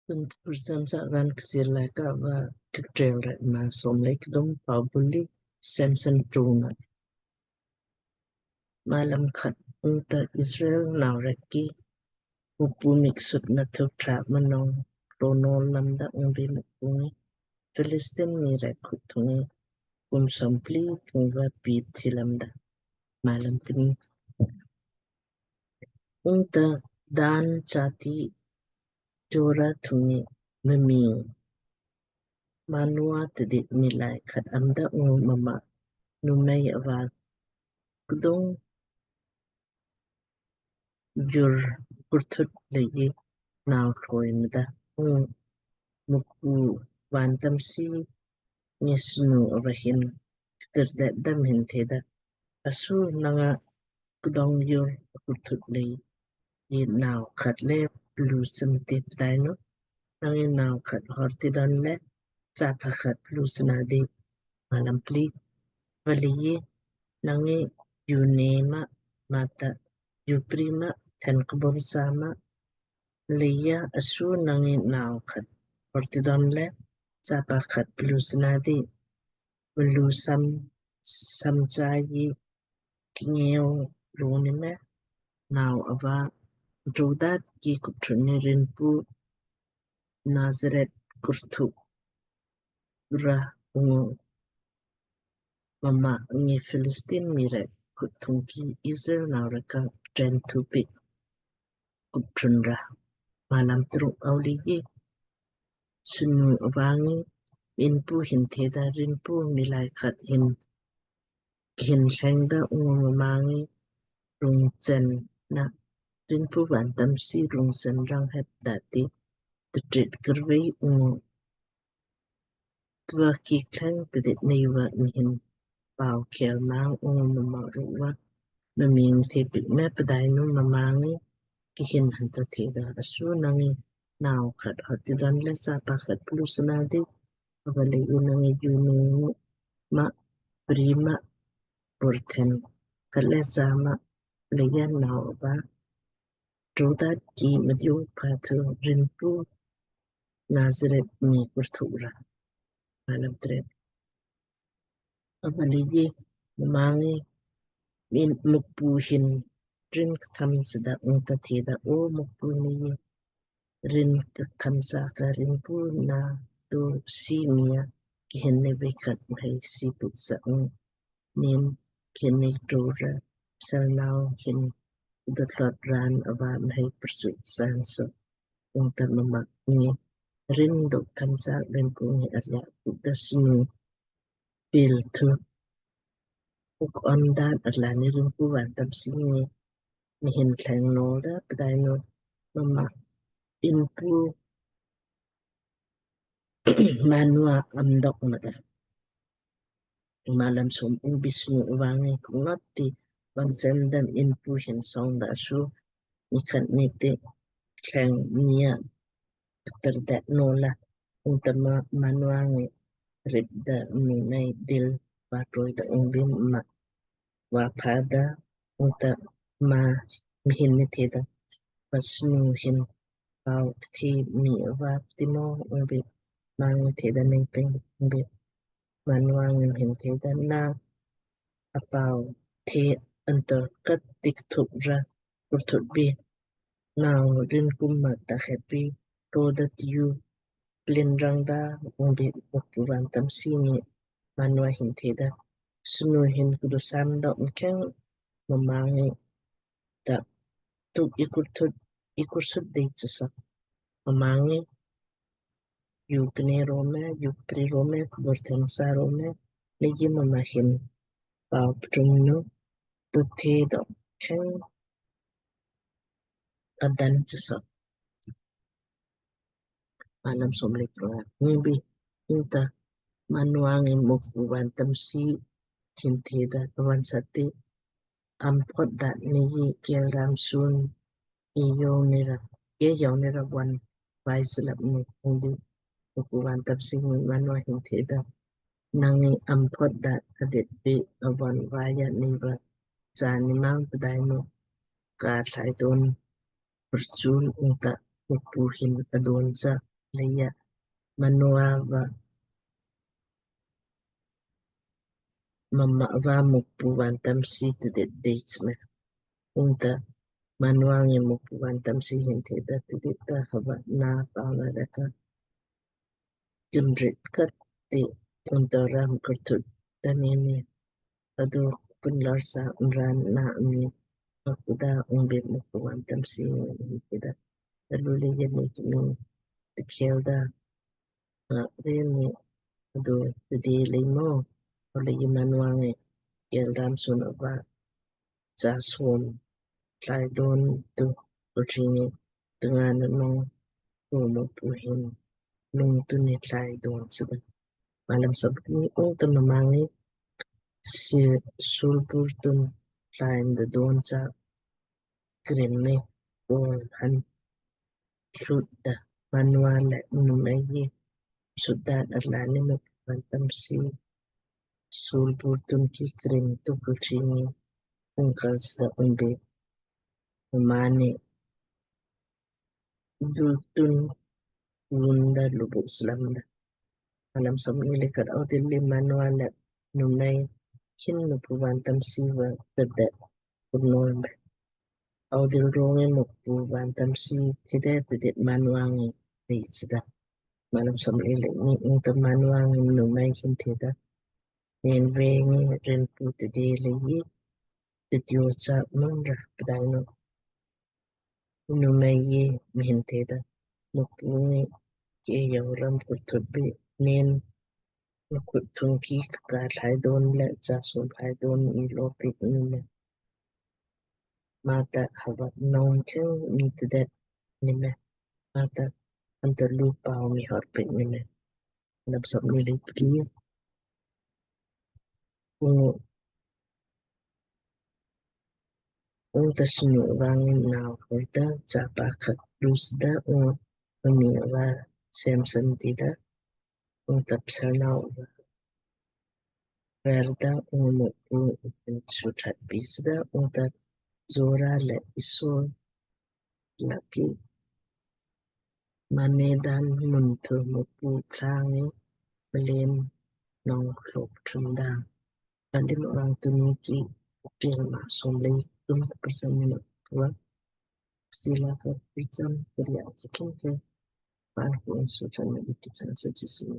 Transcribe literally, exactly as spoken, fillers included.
Tun tpurcham sa raan Kchiir Laaika va Kikteelrek maa somlei kdum. Pau buli Samson tuna. Malam khat. Ungta Israel nau rek ki Mukpu mik sut na thuk tha mnong tlo nol lamda ungbi Mukpu ngi Philistine mii rek khut thung ngi kum sompli thung va pip thi lamda. Malam kni. Ungta Dan chati Jora thung ngi mmiing Manoa tidit miilai khat amda ungu mma numei ava kdung jur kurthut leiji nau thloi mda. Ungu Mukpu vantamsi ngi snu ava hin ktir det da mhin theda, Asu nanga kdung jur kurthut leiji nau khat le plu sumti pdainu nangi nau khat horti don le chapa khat plu sunadi. Malam pli. Valeiji nangi june ma mata jupri ma then kbor sama leija asu nangi nau khat horti don le chapa khat plu sunadi. Mlu sam samchai kngeu roni me nau ava dodat ki kupthun ni rinpu Nazareth kurthuk ra ungu mma ngi Philistine mii rek khut thung ki Israel nau rek ka tren thupi kupthun ra. Malam truk. Auleiji snu ava ngi minpu hin theda, Rinpu miilai khat hin kihin thleng da ungu mma ngi rungchen na Rinpu vantamsi rungchen rang hep dati titrit kirvei ungu tva ki thleng tidit nei va mhin pau khel mang ungu mma ruk va mmiing the pik me pdainu mma ngi kihin hanta theda, Asu nangi nau khat horti don le chapa khat plu sunadi. Avaleiji nangi june ma pri ma purthen khat le chama leija nau ava dodat ki mdiu pathu rinpu Nazareth mii kurthuk ra. Malam tret. Avaleiji mma ngi min Mukpu hin rin ktham sida ungta theda, O Mukpu, nei rin ktham sa ka rinpu na tu si mii a kihin nei vei khat mhai si put sa ung nin kihin nei tu ra psel nau hin dothlot raan ava mhai pursu san so. Ungta mma ngi rin dok ktham sa rinpu ngi arya kut da snu pil thu uk on dan arlani rinpu vantamsi ngi mhin thleng nol da pdainu mma inpu Manoa am dok mada. Malam som. Ungbi snu ava ngi kungot ti van sen dam inpu hin song da asu ni khat ni ti thleng mii a kter det nola. Ungta mma Manoa ngi rip da mii nei dil va troi da ungbi mma va pha da ungta mma mhin ni theda, Asnu hin pau pthi mii ava pti mo? Ungbi mma ngi theda, Nei peng. Ungbi Manoa ngi mhin theda, Na apau the anto kat tik thuk ra kurthut bi nau rin kum ma ta khepi to da tiu plin rang da? Ungbi Mukpu vantamsi ngi Manoa hin theda, Snu hin kudu sam dok mkheng mma ngi ta tuk ikurthut ikursut dei chasa. Mma ngi yu kne rome, yu pri rome, kubur them sa rome, nei ji mma hin pau ptum nu tu the dok kheng adan chasa. Malam som le pranga. Ungbi ungta Manoa ngi Mukpu vantamsi hin theda, Vonsat ti am phot dat nei ji kel ram sun i yo nei ra, ke yo nei ra von vai slap ni. Ungbi Mukpu vantamsi ngi Manoa hin theda, Nang ngi am phot dat adet bi avon vai ya nei va cha ni mang pdainu ka thlai don purchun ungta Mukpu hin adon cha leija Manoa va mma va Mukpu vantamsi tidit dei chme. Ungta Manoa ngi Mukpu vantamsi hin theda, tidit ta hava na pauna reka kinrit kat ti unta ram kurtut tanini adu kunlar sa unran na ami akuda ungbe Mukpu vantamsi hin theda. Talu leija ni kimi tikhelda nga reni adu tidi leimo. Ole i Manoa ngi kel ram sun ava cha som tlai don tu kutringi tunga nong ko Mukpu hin lung tuni tlai don sida. Malam sabni ungta mma ngi si sulpur tun tlai da don cha krim me ol han lut da Manoa le numei ngi sut da arlani Mukpu vantamsi sulpur tun ki krim tu kutringi ungkal sida ungbe mma ni dultun unda lubuk slamda. Malam somni le khat audil le Manoa le numei hin Mukpu vantamsi va tede kurnol me. Audil rongi Mukpu vantamsi tide tide Manoa ngi dei sida. Malam somni le ni ungta Manoa ngi numei hin theda, nen vengi rinpu tide leiji titio cha nunra pdainu numei ngi mhin theda, Mukpu ngi ke yau ram kurtut bi nen mkut thungki kaka tlai don le cha som tlai don i lopik ni me. Mata hava nong keng mi tidet ni me. Mata anta lu pau mi horpik ni me. Malam somni le pli. Ungu ungta snu vangi nau horda chapa khat lusda ungu mmi va Samson dida ungta psa nau va verda ungu Mukpu suthat pisda ungta Zora le Estaol laki Mahaneh-dan mun thu Mukpu pthla ngi mleen nong klop thunda. Alim vang tuni ki kel ma som le tum ta persen ni tua sila ka picham kriya chikin ke pan ku suthat na picham sa chismi.